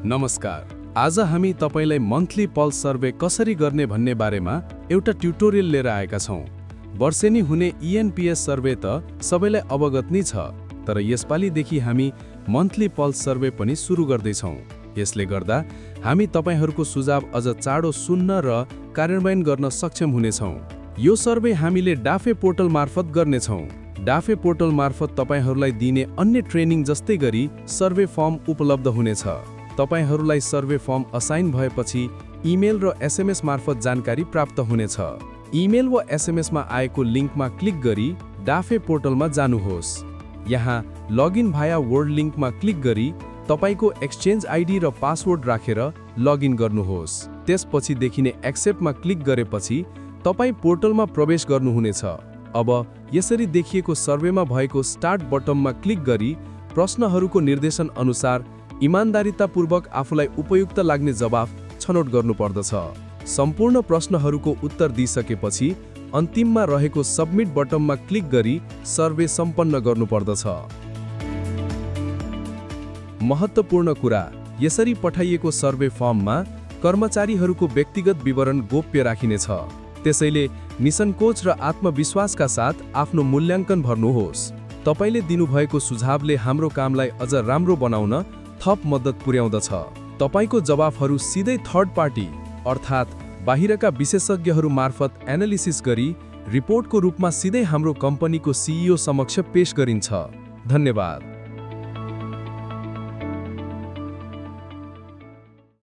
नमस्कार। आज हामी तपाईलाई मन्थली पल्स सर्वे कसरी गर्ने भन्ने बारेमा एउटा ट्युटोरियल लिएर आएका छौं। वर्षेनी हुने इएनपीएस सर्वे त सबैलाई अवगत नै छ, तर यसपालिदेखि हामी मन्थली पल्स सर्वे पनि सुरु गर्दै छौं। यसले गर्दा हामी तपाईहरूको सुझाव अझ चाँडो सुन्न र कार्यान्वयन गर्न सक्षम हुनेछौं। यो सर्वे हामीले डाफे पोर्टल मार्फत गर्नेछौं। डाफे पोर्टल मार्फत तपाईहरूलाई दिने अन्य ट्रेनिङ जस्तै गरी सर्वे फर्म उपलब्ध हुनेछ। तपाईहरूलाई सर्वे फर्म असाइन भएपछि इमेल र एसएमएस मार्फत जानकारी प्राप्त हुनेछ। इमेल वा एसएमएसमा आएको लिङ्कमा क्लिक गरी डाफे पोर्टलमा जानुहोस्। यहाँ लगइन भाया वर्ड लिङ्कमा क्लिक गरी तपाईको एक्सचेन्ज आइडी र पासवर्ड राखेर लगइन गर्नुहोस्। त्यसपछि देखिने एक्सेप्टमा क्लिक गरेपछि तपाई पोर्टलमा प्रवेश गर्नुहुनेछ। अब यसरी देखिएको सर्वेमा भएको स्टार्ट बटनमा क्लिक गरी प्रश्नहरूको निर्देशन अनुसार इमानदारीतापूर्वक आफूलाई उपयुक्त लाग्ने जवाफ छनौट गर्नुपर्दछ। सम्पूर्ण प्रश्नहरूको उत्तर दिइसकेपछि अन्तिममा रहेको सबमिट बटनमा क्लिक गरी सर्वे सम्पन्न गर्नुपर्दछ। महत्त्वपूर्ण कुरा, यसरी पठाइएको सर्वे फर्ममा कर्मचारीहरूको व्यक्तिगत विवरण गोप्य राखिनेछ। त्यसैले निसङ्कोच र आत्मविश्वासका साथ आफ्नो मूल्याङ्कन भर्नुहोस्। तपाईले दिनुभएको सुझावले हाम्रो कामलाई अझ राम्रो बनाउन थप मद्दत पुर्याउँदछ। तपाईको जवाफहरू सिधै थर्ड पार्टी अर्थात् बाहिरका विशेषज्ञहरू मार्फत एनालिसिस गरी रिपोर्टको रूपमा सिधै हाम्रो कम्पनीको सिइओ समक्ष पेश गरिन्छ। धन्यवाद।